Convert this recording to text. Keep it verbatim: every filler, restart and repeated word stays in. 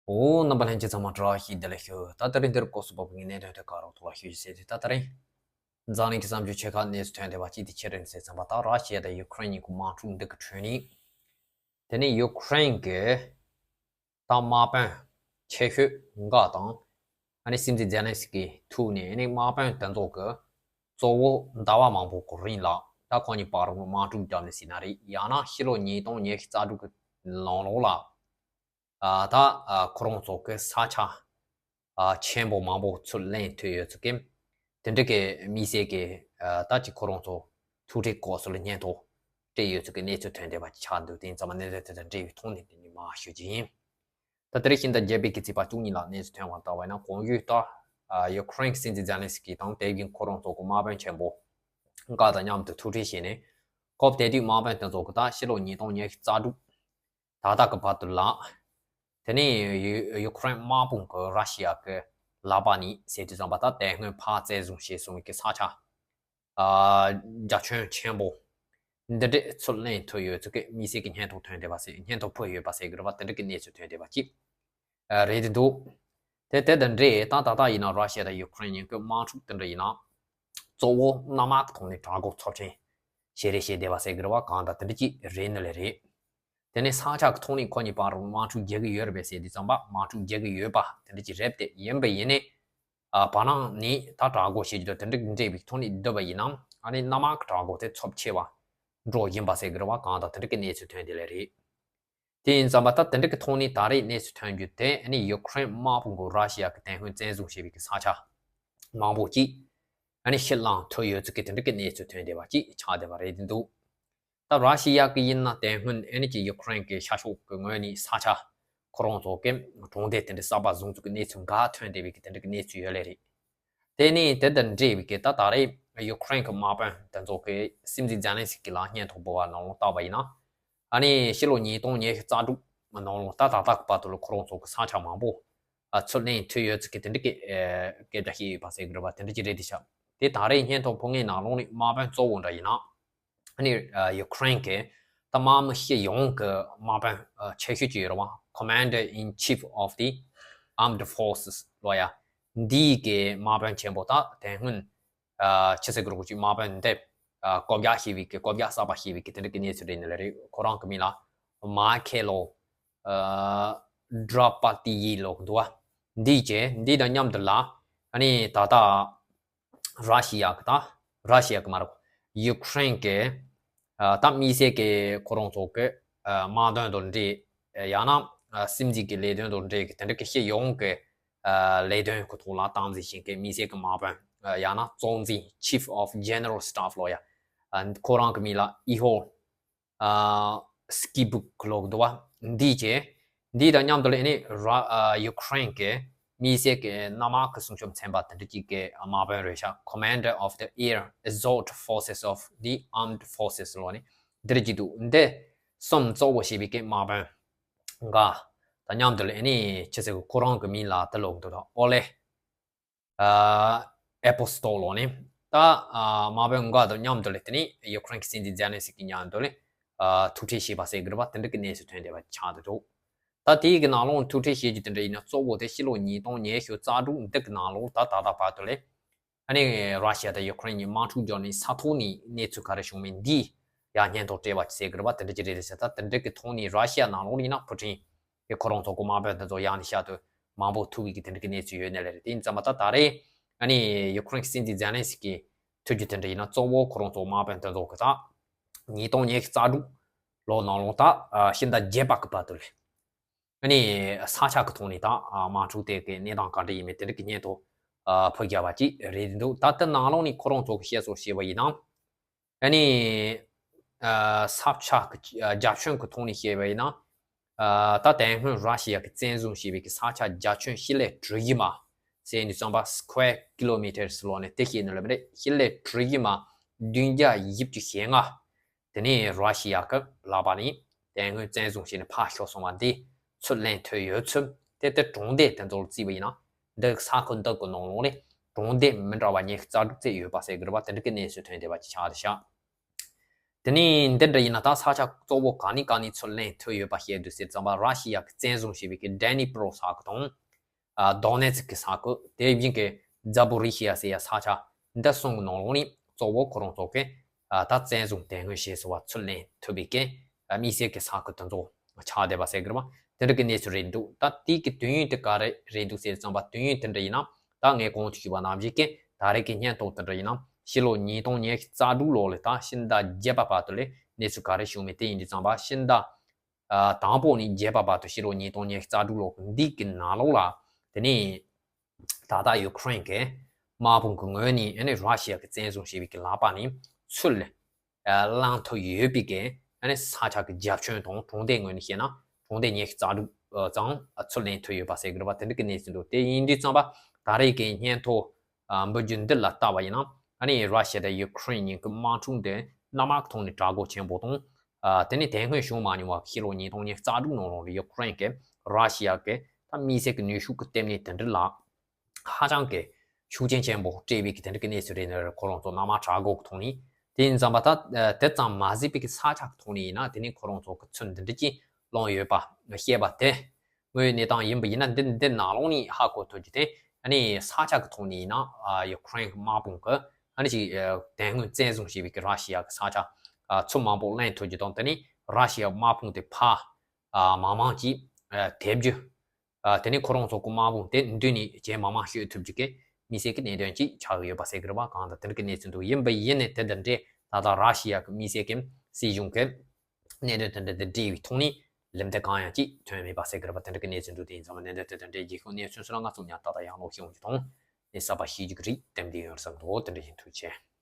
འོ། རྣམ་པ་ལྷན་རྒྱས་ཚང་མ་བཀྲ་ཤིས་བདེ་ལེགས་ཞུ། ད་དེ་རིང་འདིར་སྐོར་སུ་བབས་པའི་གནད་དོན་དེ་ག་རོགས་ཐོག་ལ་ཞུ་ཞུ་ཟེར་དུས། ད་དེ་རིང་འཛམ་གླིང་གི་བསམ་ཚུལ་ཆེ་ཁག་གནས་ཚུལ་ཐོན་བསྡད་པ་གཅིག་དེ་ཆི་རེད་ཟེར་ཙམ་པ། ད་ར་ཤི་ཡ་དང་ཡུ་ཁུ་རེན་གཉིས་ཀྱི་དམག་འཁྲུག་འདི་གི་ཁྲོད་ནས། དེ་ནས་ཡུ་ཁུ་རེན་གྱི་ད་དམག་དཔོན་ཆེ་ཤོས་འགའ་དང་། ཨ་ནི་སྲིད་འཛིན་ཛེ་ལན་སི་ཀི་ཐུག་ནས། ཨ་ནི་དམག་དཔོན་དེ་ཚོ་གི་གཙོ་བོ་ཟླ་བ་མང་པོ་གི་རིང་ལ་ད་ཁོང་གཉིས་བར་དུ་དམག་འཁྲུག་བརྒྱབ་ནས་ཟེར་ན་རེད། ཡང་ན་ཕྱི་ལོ་ཉིས་སྟོང་ཉི་ཤུ་རྩ་དྲུག་གི་ནང་ལོགས་ལ། ཨ། ད་ཨ་ཁོ་རང་ཚོ་གི་ས་ཆ་ཨ་ཆེན་པོ་མང་པོ་ཚུར་ལེན་ཐུབ་ཡོད་ཚུལ་གྱི་དེ་འདྲ་གི་དམིགས་བསལ་གྱི། ཨ། ད་ཅིག་ཁོ་རང་ཚོ་ཐུག་འཕྲད་སྐོར་སུ་ལ་སྙན་ཐོ་སྤྲད་ཡོད་ཚུལ་གྱི་གནས་ཚུལ་ཐོན་བསྡད་པ་ཆགས་འདུག་དེ་ཡིན་ཙང་མ་གནད་དོན་དེ་དང་འབྲེལ་བའི་ཐོག་ནས་དེ་ནས་མར་ཞུ་རྒྱུ་ཡིན། ད་དེ་རིང་ཕྱི་ཟླ་བརྒྱད་པའི་གི་ཚེས་པ་བཅུ་གཉིས་ལ་གནས་ཚུལ་ཐོན་པ་ལྟར་བ་ཡིན་ན། གོང་ཞུས་ལྟར་ཨ་ཡུ་ཁུ་རེན་གྱི་སྲིད་འཛིན་ཛེ་ལན་སི་ཀི་དང་དེ་བཞིན་ཁོ་རང་ཚོ་གི་དམག་དཔོན་ཆེན་པོ་འགའ་དང་མཉམ་དུ་ཐུག་འཕྲད་བྱས་ནས། སྐབས་དེ་དུས་དམག་དཔོན་དེ་ཚོ་གི་ད་ཕྱི་ལོ་ཉིས་སྟོང་ཉི་ཤུ་རྩ་དྲུག་ད་ལྟ་གི་བར་དུ་ལ། དེ་ནས་ཡུ་ཡུ་ཁུ་རེན་དམག་དཔུང་གི་ར་ཤི་ཡ་གི་ལག་པ་ནས་ཟེར་དུས་ཙམ་པ། ད་དེ་སྔོན་ཕར་བཙན་བཟུང་བྱས་སོང་བའི་གི་ས་ཆ་ཨ་རྒྱ་ཁྱོན་ཆེན་པོ་འདི་འདྲས་ཚུར་ལེན་ཐུབ་ཡོད་ཚུལ་གྱི་དམིགས་བསལ་གྱི་སྙན་ཐོ་ཐོན་བསྡད་པ་ཟེར། སྙན་ཐོ་ཕུལ་ཡོད་པ་ཟེར་གི་རེད་པ། དེ་འདྲ་གི་གནས་ཚུལ་ཐོན་བསྡད་པ་ཅིག་ཨ་རེད་འདུག་དེ་དེ་དང་འབྲེལ་ད་ད་ལྟ་ཡིན་ན་ར་ཤི་ཡ་དང་ཡུ་ཁུ་རེན་གཉིས་ཀྱི་དམག་འཁྲུག་དེ་འདྲ་ཡིན་ན། གཙོ་བོ་གནམ་དམག་གི་ཐོག་ནས་དྲག་འགོག་ཚབས་ཆེན་བྱེད་རེས་བྱེད་བསྡད་པ་ཟེར་གི་རེད་པ། གང་ལྟར་དེ་འདྲ་ཅིག་རེད་ནི་ལས་རེད། དེ་ནས་ས་ཆ་གི་ཐོག་ནས་ཁོ་གཉིས་བར་དུ་དམག་འཁྲུག་རྒྱག་གི་ཡོད་རེད་པས་ཟེར་དུས་ཙམ་པ། དམག་འཁྲུག་རྒྱག་གི་ཡོད་པ་དེ་འདྲ་ཅིག་རེད་དེ། ཡིན་པ་ཡིན་ནའི་ཨ་བར་སྣང་ནས་ད་དྲག་འགོག་བྱེད་རྒྱུ་དང་དེ་འདྲ་འབྲེལ་བའི་ཐོག་ནས་བསྡུར་བ་ཡིན་ན། ཨ་ནི་གནམ་དམག་གི་དྲག་འགོག་དེ་ཚབས་ཆེ་བ་འགྲོ་བཞིན་པ་ཟེར་གི་རེད་པ། གང་ལྟར་དེ་འདྲ་གི་གནས་ཚུལ་ཐོན་བསྡད་ལས་རེད། དེ་ཡིན་ཙམ་པ། ད་དེ་འདྲ་གི་ཐོག་ནས་ད་རེས་གནས་ཚུལ་ཐོན་རྒྱུ་དེ། ཨ་ནི་ཡུ་ཁུ་རེན་དམག་དཔུང་གིས་ར་ཤི་ཡ་གི་དེ་སྔོན་བཙན་བཟུང་བྱས་པའི་གི་ས་ཆ་མང་པོ་ཅིག་ཨ་ནི་ཕྱིར་བླངས་ཐུབ་ཡོད་ཚུལ་གྱི་དེ་འདྲ་གི་གནས་ཚུལ་ཐོན་བསྡད་པ་ཅིག་ཆགས་བསྡད་པ་རེད་འདུག་ད་ར་ཤི་ཡ་གི་ཡིན་ན་དེ་སྔོན་ཨ་ནི་ཅིག་ཡུ་ཁུ་རེན་གྱི་ཤར་ཕྱོགས་ཀྱི་ངོས་ནས་ས་ཆ་ཁོ་རང་ཚོ་གི་གྲོང་སྡེ་དེ་འདྲ་གསར་པ་བཟུང་ཚུལ་གྱི་གནས་ཚུལ་འགའ་ཐོན་བསྡད་པའི་གི་དེ་འདྲ་གི་གནས་ཚུལ་ཡོད་ལེ་རེད། དེ་ནས་དེ་དང་འབྲེལ་བའི་གི་ད་ད་རེས་ཡུ་ཁུ་རེན་གྱི་དམག་དཔོན་དེ་ཚོ་གིས་སྲིད་འཛིན་ཛེ་ལན་སི་ཀི་ལ་སྙན་ཐོ་ཕུལ་བ་ནང་ལོགས་ལྟ་བ་ཡིན་ན། ཨ་ནི་ཕྱི་ལོ་ཉིས་སྟོང་ཉི་ཤུ་རྩ་དྲུག་ནང་ལོགས་ད་ད་ལྟ་གི་བར་དུ་ལ་ཁོ་རང་ཚོ་གི་ས་ཆ་མང་པོ་ཨ་ཚུར་ལེན་ཐུབ་ཡོད་ཚུལ་གྱི་དེ་འདྲ་གི་ཨེ་སྐད་ཆ་བཤད་ཡོད་པ་ཟེར་གི་རེད་པ། དེ་འདྲ་ཅིག་རེད་དེ་ཤག་དེ་ད་རེས་སྙན་ཐོ་ཕུལ་མཁན་ནང་ལོགས་ནས་དམག་དཔོན་གཙོ་བོ་འདྲ་ཡིན་ན། ཨ་ནི་ཨ་ཡུ་ཁུ་རེན་གྱི་ད་དམག་མི་སྤྱི་ཡོངས་ཀྱི་དམག་དཔོན་ཨ་ཆེ་ཤོས་ཅིག་ཡོད་རེད་པ། Commander in Chief of the Armed Forces ལོ་ཡ། འདིའི་གི་དམག་དཔོན་ཆེན་པོ། ད་དེ་སྔོན་ཨ་ཕྱི་སྲིད་ཀྱི་རོགས་ཀྱི་དམག་དཔོན་འདེབས་ཨ་བསྐོ་བཞག་བྱས་པའི་གི། བསྐོ་བཞག་གསར་པ་བྱས་པའི་གི་དེ་འདྲ་གི་གནས་ཚུལ་རེད་ནི་ལས་རེད། ཁོ་རང་གི་མིང་ལ་མ་ཁེ་ལོ་ཨ་ཌྲ་པ་ཏི་ཡི་ལོ་འདུག་པ། འདིས་ཀྱི་འདི་དང་མཉམ་དུ་ལ། ཨ་ནི་ད་ལྟ་ར་ཤི་ཡ་གི་ད་ར་ཤི་ཡ་གི་མ་རེད། ཡུ་ཁུ་རེན་གི་ཨ་ད་དམིགས་བསལ་གི་ཁོ་རང་ཚོ་གི་ཨ་དམག་དོན་དང་འབྲེལ། ཡང་ན་ཨ་སྲིད་འཛིན་གི་ལས་དོན་དང་འབྲེལ་གི་དེ་འདྲ་གི་སྤྱི་ཡོངས་གི་ཨ་ལས་དོན་གི་ཐོག་ལ་སྟངས་འཛིན་བྱེད་མཁན་དམིགས་བསལ་གི་དམག་དཔོན། ཨ་ཡང་ན་གཙོ་འཛིན། Chief of General Staff ལོ་ཡ། ཨ་ཁོ་རང་གི་མིང་ལ་ཨི་ཧོ་ཨ་སྐྱིད་སྡུག་ལོག་འདུག་པ། འདིས་ཀྱི་འདི་དང་མཉམ་དུ་ལ་ཨ་ནི་ར་ཨ་ཡུ་ཁུ་རེན་གྱི་དམིགས་བསལ་གྱི་གནམ་དམག་གི་སྲུང་སྐྱོབ་ཚན་པ་དེ་འདྲ་ཅིག་གི་དམག་དཔོན་རེད་ཤག Commander of the Air Assault Forces of the Armed Forces ལོ་ནི་འདིར་གྱི་འདུག་འདི་གསུམ་གཙོ་བོ་བྱས་པའི་གི་དམག་དཔོན་འགའ་དང་མཉམ་དུ་ལ་ཨ་ནི་ཅི་ཟེར་གི་ཁོ་རང་གི་མིང་ལ་དེ་ལོག་འདུག་ད་ཨོ་ལེ། ཨ་ཨེ་པོ་སྟོ་ལོ་ནི་ད་ཨ་དམག་དཔོན་འགའ་དང་མཉམ་དུ་ལ་དེ་ནི་ཡུ་ཁུ་རེན་གྱི་སྲིད་འཛིན་ཛེ་ལན་སི་ཀི་མཉམ་དུ་ལ་ཨ་ཐུག་འཕྲད་བྱས་པ་ཟེར་གི་རེད་པ། དེ་འདྲ་གི་གནས་ཚུལ་ཐོན་བསྡད་པ་ཆགས་བསྡད་འདུག་ད་དེའི་གི་ནང་ལོགས་ཐུག་འཕྲད་བྱེད་རྒྱུ་དེ་འདྲ་ཡིན་ན། གཙོ་བོ་དེ་ཕྱི་ལོ་ཉིས་སྟོང་ཉི་ཤུ་རྩ་དྲུག་འདི་གི་ནང་ལོགས་ད་ད་ལྟ་བར་དུ་ལ་ཨ་ནི་ར་ཤི་ཡ་དང་ཡུ་ཁུ་རེན་གཉིས་དམག་འཁྲུག་བརྒྱབ་ནས་ས་ཐོག་ནས་གནས་ཚུལ་ག་རེ་བྱུང་མིན་འདི་ཡང་སྙན་ཐོ་སྤྲད་པ་ཟེར་གི་རེད་པ། དེ་འདྲ་ཅིག་རེད་ཟེར། ད་དེ་འདྲ་གི་ཐོག་ནས་ར་ཤི་ཡ་ནང་ལོགས་ཡིན་ན་ཕུ་ཊིན་དེ་ཁོ་རང་ཚོ་གི་དམག་དཔོན་དེ་ཚོ་ཡང་ནས་བསྐྱར་དུ་མང་པོ་ཐུག་པའི་གི་དེ་འདྲ་གི་གནས་ཚུལ་ཡོད་ནི་ལས་རེད། དེ་ཡིན་ཙང་མ་ད་ད་རེས་ཨ་ནི་ཡུ་ཁུ་རེན་གྱི་སྲིད་འཛིན་ཛེ་ལན་སི་ཀི་ཐུག་རྒྱུ་དེ་འདྲ་ཡིན་ན། གཙོ་བོ་ཁོ་རང་ཚོ་དམག་དཔོན་དེ་ཚོ་གི་ད་ཉིས་སྟོང་ཉི་ཤུ་རྩ་དྲུག་ལོ་ནང་ལོགས་ད་ཨ་ཕྱི་ཟླ་བརྒྱད་པ་གི་བར་དུ་ལ་ཨ་ནི་ས་ཆ་གི་ཐོག་ནས་ད་ཨ་དམག་འཁྲུག་དེ་གི་གནས་སྟངས་ག་འདྲ་ཡིན་མིན་དེ་འདྲ་གི་སྙན་ཐོ་ཨ་ཕུལ་བཞག་པ་ཅིག་རེད་འདུག་ད་ལྟ་ནང་ལོགས་ནས་ཁོ་རང་ཚོ་གི་བཤད་སྲོལ་བྱས་པ་ཡིན་ན། ཨ་ནི་ཨ་ས་ཆ་གི་ཨ་རྒྱ་ཁྱོན་གི་ཐོག་ནས་བཤད་པ་ཡིན་ན། ཨ་ད་དེ་སྔོན་ར་ཤི་ཡ་གི་བཙན་བཟུང་བྱས་པའི་གི་ས་ཆ་རྒྱ་ཁྱོན་ཞི་ལི་གྲུ་བཞི་མ་ཟེར་ནས་བསམ་པ། Square kilometers ལོ་ནས་དེ་བཤད་ནི་ལ་མི་རེད། ཞི་ལི་གྲུ་བཞི་མ་བདུན་བརྒྱ་བཞི་བཅུ་ཞེ་ལྔ་དེ་ནས་ར་ཤི་ཡ་གི་ལག་པ་ནས་དེ་སྔོན་བཙན་བཟུང་བྱས་ནས་ཕར་ཤོར་སོང་བ་འདི་ཚུར་ལེན་ཐུབ་ཡོད་ཚུལ། དེ་ལྟར་གྲོང་སྡེ་དེ་ཚོ་ལ་བརྩིས་པ་ཡིན་ན། འདི་ས་ཁུལ་འདི་གི་ནང་ལོགས་ནས་གྲོང་སྡེ་མི་འདྲ་བ་ཉི་ཤུ་རྩ་དྲུག་ཙམ་ཡོད་པ་ཟེར་གི་རེད་པ། དེ་འདྲ་གི་གནས་ཚུལ་ཐོན་བསྡད་པ་ཅིག་ཆགས་བསྡད་ཤག་དེ་ནས་འདི་འདྲ་ཡིན་ན་ད་ས་ཆ་གཙོ་བོ་ག་ནས་ག་ནས་ཚུར་ལེན་ཐུབ་ཡོད་པ་བཤད་དུས་ཟེར་ཙམ་པ་ར་ཤི་ཡ་གི་བཙན་བཟུང་བྱས་པའི་གི་ཌེ་ནི་པྲོ་ས་ཁུལ་དང་། ཨ་དོ་ནེ་ཚིག་གི་ས་ཁུལ་དེ་བཞིན་གི་ཛ་པོ་རི་ཤི་ཡ་ཟེར་ཡ་ས་ཆ་འདི་གསུམ་གི་ནང་ལོགས་ནས་གཙོ་བོ་ཁོ་རང་ཚོ་གི་ཨ་ད་བཙན་བཟུང་དེ་སྔོན་བྱས་སོང་བ་ཚུར་ལེན་ཐུབ་པའི་གི་ཨ་དམིགས་བསལ་གི་ས་ཁུལ་དེ་ཚོ་ཆགས་བསྡད་པ་ཟེར་གི་རེད་པ། དེ་འདྲ་གི་གནས་ཚུལ་རེད་འདུག་ད་དེའི་གི་དུས་ཡུན་དེ་ག་རེ་རེད་འདུག་ཟེར་ཙམ་པ་དུས་ཡུན་དེ་འདྲ་ཡིན་ན་ད་ངས་གོང་དུ་ཞུས་པ་ནང་བཞིན་གི་ད་རེས་ཀྱི་སྙན་ཐོ་དེ་འདྲ་ཡིན་ན་ཕྱི་ལོ་ཉིས་སྟོང་ཉི་ཤུ་རྩ་དྲུག་ལོ་ལ་ད་ཕྱི་ཟླ་བརྒྱད་པ་བར་དུ་ལས་གནས་ཚུལ་ག་རེ་བྱུང་མེད་དེ་ཡིན་དུས་ཙམ་པ་ཕྱི་ཟླ་ཨ་དང་པོ་ནས་བརྒྱད་པ་བར་དུ་ཕྱི་ལོ་ཉིས་སྟོང་ཉི་ཤུ་རྩ་དྲུག་ལོ་འདི་གི་ནང་ལོགས་ལ་དེ་ནས་ད་ལྟ་ཡུ་ཁུ་རེན་གྱི་དམག་དཔུང་གི་ངོས་ནས་ཨ་ནི་ར་ཤི་ཡ་གི་བཙན་བཟུང་བྱས་པའི་གི་ལག་པ་ནས་ཚུར་ལེན་ཨ་བླང་ཐུབ་ཡོད་པའི་གི་ཨ་ནི་ས་ཆ་གི་རྒྱ་ཁྱོན་དང་གྲོང་སྡེ་ངོས་ནས་བཤད་ན་གྲོང་སྡེ་ཉི་ཤུ་རྩ་དྲུག་ཙམ་ཚུར་ལེན་ཐུབ་ཡོད་པ་ཟེར་གི་རེད་པ། དེ་འདྲ་གི་གནས་ཚུལ་འདུག་དེ་ཡིན་དུས་ཙམ་པ་ད་རེས་ཀྱི་སྙན་ཐོ་ཨ་འབུལ་རྒྱུ་འདི་ལ་ལྟ་བ་ཡིན་ན་ཨ་ནི་ར་ཤི་ཡ་དང་ཡུ་ཁུ་རེན་གཉིས་ཀྱི་དམག་འཁྲུག་འདི་གནམ་འོག་ཐོག་ནས་གྲགས་འགུལ་ཆེན་པོ་དང་ཨ་དེ་ནས་དེ་སྔོན་བྱུང་མ་མྱོང་བ་ཕྱི་ལོ་ཉིས་སྟོང་ཉི་ཤུ་རྩ་དྲུག་ནང་ལོགས་ལ་ཡུ་ཁུ་རེན་གྱི་ར་ཤི་ཡ་གི་ད་དམིགས་བསལ་གྱི་ནུས་ཤུགས་ཀྱི་ལྟེ་གནས་དེ་འདྲ་ལ་ཧ་ཅང་གི་ཤུགས་རྐྱེན་ཆེན་པོ་སྤྲད་པའི་གི་དེ་འདྲ་གི་གནས་ཚུལ་རེད་ནི་ཁོ་རང་ཚོ་གནམ་འོག་གྲགས་འགུལ་གྱི་ཐོག་ནས་དེ་ཡིན་ཙམ་པ་ད་དེ་ཙམ་མ་ཟད་པའི་གི་ས་ཆ་གི་ཐོག་ནས་ཡིན་ན་དེ་ནས་ཁོ་རང་ཚོ་གི་ཚུར་འདི་འདྲ་ཅིག་སློང་ཡོད་པ་བཤད་པ་དེ། དངོས་ཡོད་གནས་སྟངས་ཡིན་པ་ཡིན་ན་འདི་འདི་ནང་ལོགས་ནས་ཧ་གོ་ཐུབ་རྒྱུ་དེ་ཨ་ནི་ས་ཆ་གི་ཐོག་ནས་ཡིན་ན་ཨ་ཡུ་ཁུ་རེན་གྱི་དམག་དཔུང་གི་ཨ་ནི་ཅིག་ཨ་དེ་སྔོན་བཙན་བཟུང་བྱས་པའི་གི་ར་ཤི་ཡ་གི་ས་ཆ་ཨ་ཚུར་མང་པོ་ལེན་ཐུབ་རྒྱུ་དང་དེ་ནས་ར་ཤི་ཡ་དམག་དཔུང་དེ་ཕར་ཨ་མང་མང་ཅིག་ཨ་དེད་རྒྱུ་ཨ་དེ་ནས་ཁོ་རང་ཚོ་གི་དམག་དཔུང་དེ་མདུན་ནས་རྗེས་མང་མང་བཤོལ་ཐུབ་རྒྱུ་གི་དམིགས་བསལ་གྱི་གནད་དོན་ཅིག་ཆགས་ཀྱི་ཡོད་པ་ཟེར་གྱི་རེད་པ། གང་ལྟར་དེ་འདྲ་གི་གནས་ཚུལ་འདུག་ཡིན་པ་ཡིན་ནས་དེ་དང་འབྲེལ་ད་ལྟ་ར་ཤི་ཡ་གི་དམིགས་བསལ་གྱི་སྲིད་གཞུང་གི་གནད་དོན་དེ་འདྲ་དང་འབྲེལ་བའི་ཐོག་ནས་ལམ་སྟོན་གང་ཡང་ཅིག་ཐོན་མེད་པ་ཟེར་གྱི་རེད་པ། དེ་འདྲ་གི་གནས་ཚུལ་འདུག་དེ་ཡིན་ཙང་གནད་དོན་དེ་དང་འབྲེལ་རྒྱལ་ཁབ་གནས་ཚུལ་སོགས་ལ་ང་ཚོ་ཉག་ཏག་ཏག་ཡང་ལོག་ཤེས་ཡོང་རྒྱུ་དང་། ནས་གསར་པ་ཤེས་རྒྱུ་གི་རིགས་དེ་འདྲ་ཡོང་བསམ་འདུག་དེ་འདྲ་ཡིན། ཐུགས་རྗེ་ཆེ།